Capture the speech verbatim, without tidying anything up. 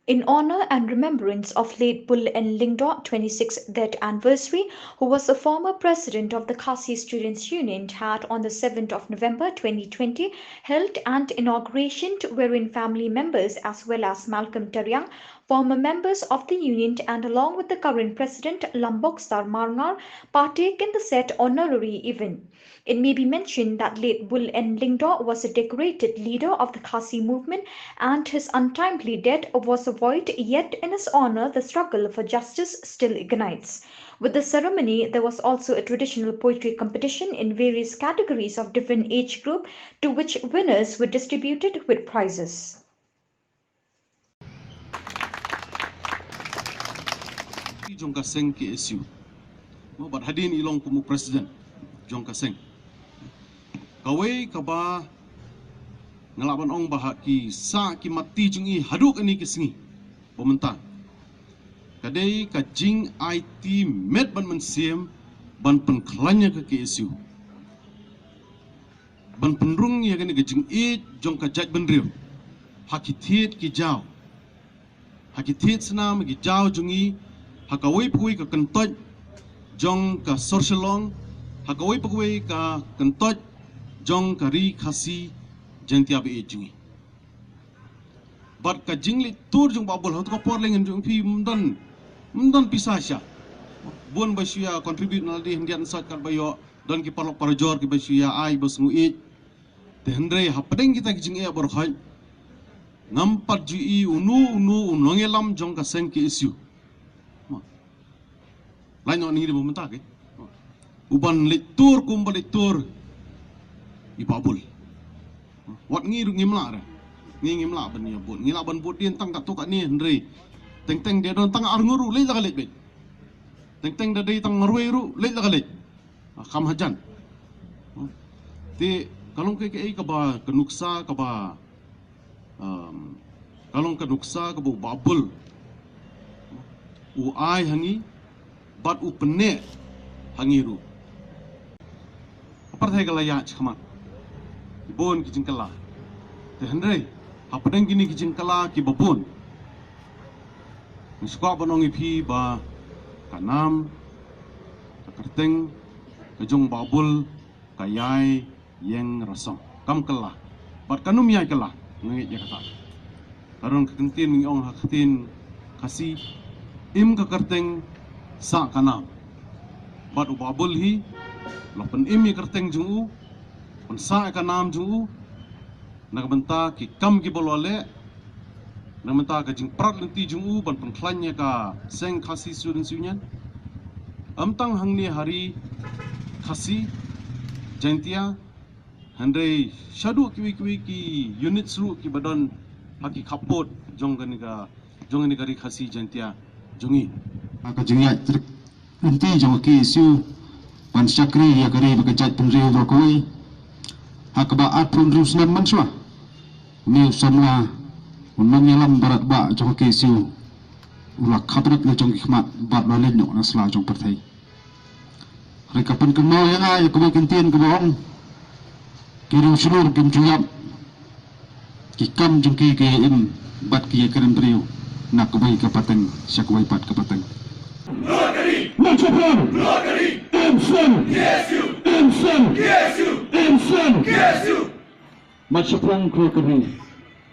In honor and remembrance of late Bull N. Lyngdoh twenty-sixth death anniversary, who was the former president of the Khasi Students' Union, had on the seventh of November twenty twenty held an inauguration wherein family members as well as Malcolm Tariang, former members of the union, and along with the current president Lambok Sar Marngar, partake in the said honorary event. It may be mentioned that late Bull N. Lyngdoh was a decorated leader of the Khasi movement, and his untimely death was a void, yet in his honor the struggle for justice still ignites. With the ceremony, there was also a traditional poetry competition in various categories of different age group, to which winners were distributed with prizes. Jong ka seng K S U. Mo, bad hadien i long kum u president jong ka seng. Kawei kaba nga lah ban ong ba ha ki sah ki matti jong i haduh kane ka sngi ba mynta, ka dei ka jingaiti met bad mynsiem ban pynkhlaiñ ïa ka K S U, ban pynrung ïa kane ka jingïeit jong ka jaitbynriew ha ki thied ki jaw, ha ki thied snam, ha ki jaw jong i, ha kawei pa kawei ka kyntoit jong ka sor Shillong, ha kawei pa kawei ka kyntoit jong ka ri Khasi Jaiñtia ba ïeit jong i. Bad ka jingleit tur jong Bah Bull ha kato ka por lehse jong phi ym don, ym don pisa sha bun ba shu ïa contribute na lade hyndiat hynsoit, katba ïoh don ki paralok parajor kiba shu ïa ai ba sngewieit. Te hynrei hapdeng kita ki jingeh baroh hi, ngam pat ju i uno uno u nongïalam jong ka seng K S U. Mo. Lait noh na ngi dei ba mynta ki, u ban leit tur kum ba leit tur i Bah Bull. Wat ngi ruh ngim lah re. Ngi ngim lah ban ïa bud. Ngi lah ban bud dien tang katto katne, hynrei teng teng da don tang arngut ruh leit la ka leit beit. Teng teng da dei tang marwei ruh leit la ka leit. Ah, kham hajan. Te ka long kaei kaei kaba ka nuksa kaba, um, ka long ka nuksa kaba u Bah Bull u ai ha ngi bad u pynneh ha ngi ruh. Ka pyrthei ka la ïaid shakhmat, ki bun ki jingkylla. Te hynrei hapdeng kine ki jingkylla kiba bun, nga sngewkwah ban ong ïa phi ba ka nam, ka kyrteng ka jong Bah Bull ka ïai ïeng rasong. Kam kylla. Bad kan ym ïai kylla. Nga ngeit ïa kata. Ka don ka ktien ngi ong ha ka ktien Khasi, im ka kyrteng sah ka nam. Bad u Bah Bull hi la pynim ïa ka kyrteng jong u, pynsah ïa ka nam jong u na ka bynta ki kam kiba u la leh, na ka bynta ka jingprat lynti jong u ban pynkhlaiñ ïa ka seng Khasi Students' Union. Ym tang hangne ha ri Khasi Jaiñtia, hynrei shaduh kiwei kiwei ki units ruh kiba don ha ki khappud jong kane ka, jong kane ka ri Khasi Jaiñtia jong ngi. Ha ka jingïaid trei lynti jong ka K S U ban shakri ïa ka ri bad ka jaitbynriew baroh kawei, ha kaba arphew hynriew snem mynshuwa, une u samla, u nongïalam baroh ba jong ka K S U, u la khapdep la jong ki khmat bad la leit noh na sla jong pyrthei. Hynrei ka pynkynmaw ïa nga ïa kawei ka ktien kaba ong, ki riewshlur kim ju ïap, ki kam jong ki ki ïa im bad ki ïa kren briew na kawei ka pateng sha kawei pat ka pateng. Machapang, Imsen, Imsen, Imsen, Machapang kawei ka ri.